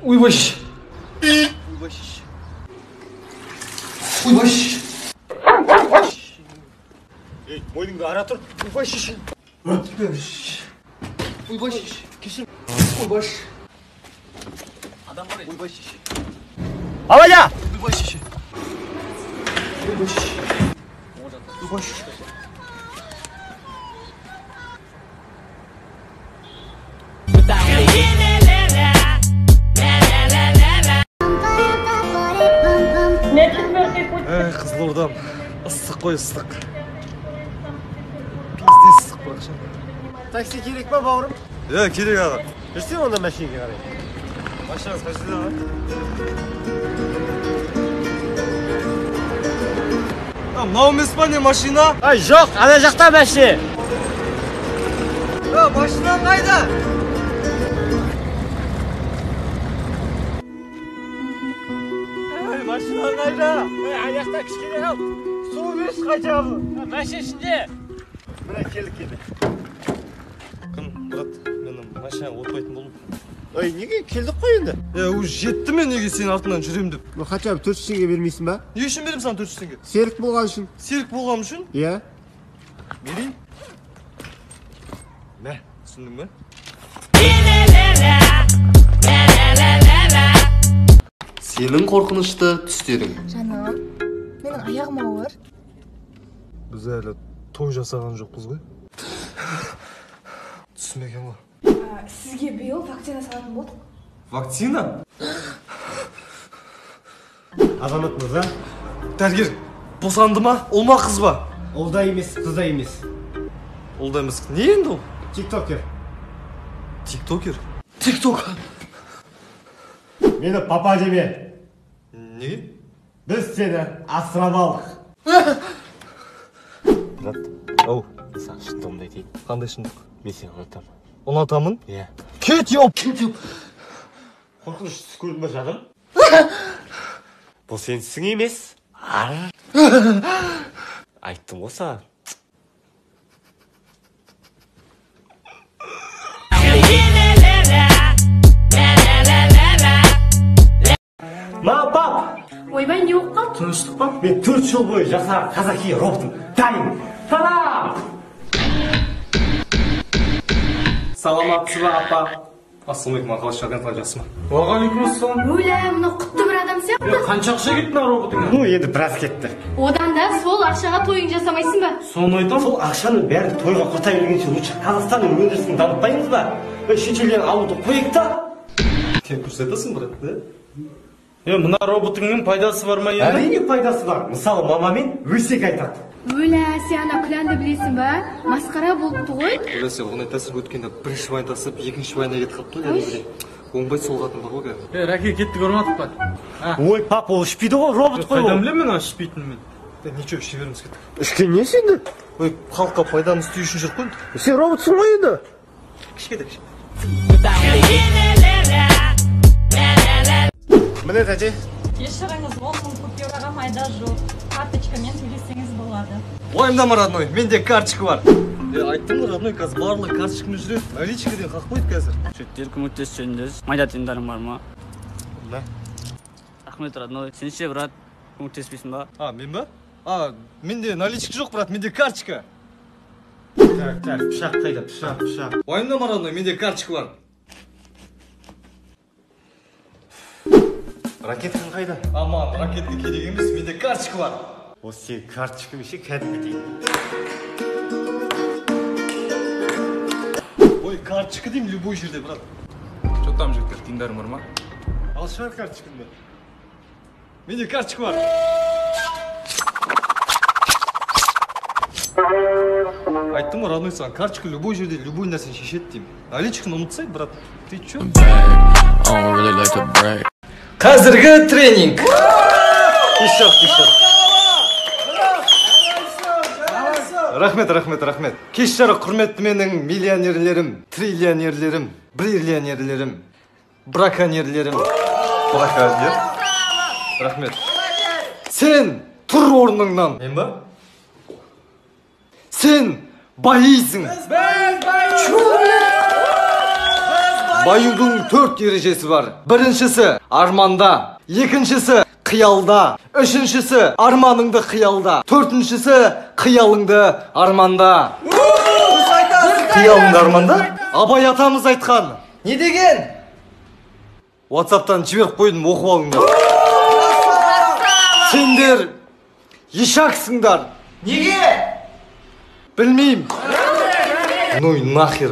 Ойбай шеше. Ойбай шеше. Ойбай шеше. Ей, мойныңды ара тұр. Ойбай шеше. Ойбай шеше. Кешір. Ойбай шеше. Адам бар. Ойбай шеше. Абайла! Ойбай шеше. Ойбай шеше. Ойбай шеше. Эй, Қызылордам, ыстық қой, ыстық. Пиздец ыстық бірақ ше. Такси керек па, бауырым? Е, керек аға. Жүрсең онда машинаға қарай. Машинаңыз қай жерде аға? Мынау емес па не машина? Ай, жоқ, ана жақта машина. Машинаң қайда? Ай, машинаң қайда? Ай, аяқта кішкене қалды. Су берші хотя бы. Машина ішінде. Міне келдік енді. Кім, брат, менің машинаға отпайтын болдым. Ай, неге келдік қой енді? Е, уже жетті мен неге сенің артыңнан жүрем деп. Ну, хотя бы 400 теңге бермейсің ба? Не үшін беремін саған 400 теңге? Серік болған үшін. Серік болғаным үшін? Иә. Берейін. Мә, түсіндің бе? Сенің қорқынышты түстерің. Жаным, менің аяғым ауыр. Біз әлі той жасаған жоқпыз ғой. Түсім екен ғой. Сізге биыл вакцина салатын болдық. Вакцина? Азамат мырза. Дәрігер, босанды ма? Ұл ма, қыз ба? Ұл да емес, қыз да емес. Ұл да емес. Не енді ол? Тиктокер. Тиктокер? Тикток. Мені папа деме. Неге? Біз сені асырап алдық. Брат, ау, мен саған шындығымды айтайын. Қандай шындық? Мен сені ұнатамын. Ұнатамын? Иә. Кет, еп! Кет, еп! Қорқыныш түс көрдің ба, жаным? Бұл сенің түсің емес. Айттым ғой саған. Ма, пап! Ойбай, не болып қалды? Тыныштық па? Мен 4 жыл бойы жасаған қазақи роботым дайын. Та-дам! Саламатсыз ба, апа? Ассалаумағалейкум, аға, қалайсыз, жағдайыңыз қалай, жақсы ма? Уағалейкумассалам. Өлә, мынау құтты бір адам сияқты. Қанша ақша кетті мына роботыңа? Ну, енді біраз кетті. Одан да сол ақшаға тойың жасамайсың ба? Соны айтам. Сол ақшаның бәрін тойға құрта бергенше лучше Қазақстанның өндірісін дамытпаймыз ба? Шетелден алуды қояйық та. Сен дұрыс айтасың, брат, да? Е, мына роботыңның пайдасы бар ма енді? Әрине пайдасы бар. Мысалы, мамамен өсек айтады. Өлә, сен ана Күләнді білесің ба? Масқара болыпты ғой. Өлә, сен оны айтасың, өткенде бірінші вайн тасып, екінші вайна кетіп қалыпты ғой, кәдімгідей. Оңбай сол қатын бар ғой кәдімгі. Е, Рәке, кетті көрмадық па? Ой, пап, ол ішпейді ғой, робот қой ол. Қайдан білемін мен ішпейтінін мен? Ничего, іше береміз, кеттік. Ішкен несі енді? Ой, халыққа пайдамыз тию үшін жүріп қой енді. Сен роботсың ғой енді. Кішкентай, кішкентай. Міне, тәте. Кешіріңіз, 10 мың купюраға майда жоқ. Карточкамен төлесеңіз болады. Уайымдама, родной, менде карточка бар. Е, айттым ғой, родной, қазір барлығы карточкамен жүреді. Наличкадан қақпайды қазір. Жігіттер, көмектессеңдер. Майда тиындарың бар ма? Мә. Рахмет, родной. Сен ше, брат, көмектеспейсің ба? А, мен ба? А, менде наличка жоқ, брат, менде карточка. Так, так, пышақ қайда, пышақ, пышақ. Уайымдама, родной, менде карточка бар. Ракеткаң қайда? Аман, ракетка керек емес, менде карточка бар. Осы сен карточкамен ше кәдімгідей. Ой, карточка деймін любой жерде, брат. Че там, жігіттер, тиындарың бар ма? Ал шығар карточкаңды. Менде карточка бар. Айттым ғой, родной, саған карточка любой жерде, любой нәрсені шешеді деймін. Наличканы ұмытсай, брат. Ты че? Қазіргі тренинг. Кешір, кешір. Рахмет, рахмет, рахмет. Кеш жарық, құрметті менің миллионерлерім, триллионерлерім, бриллионерлерім, браконьерлерім. Браконьер. Рахмет. Сен тұр орныңнан. Мен ба? Сен байисың. Біз байисың. Біз Баюдың 4 ережесі бар. Біріншісі арманда, екіншісі қиялда, үшіншісі арманыңды қиялда, төртіншісі қиялыңды арманда. Қиялыңды арманда? Абай атамыз айтқан. Не деген? WhatsApp'тан жіберіп қойдым, оқып алыңдар. Сендер ешаксыңдар. Неге? Білмеймін. Ну и нахер.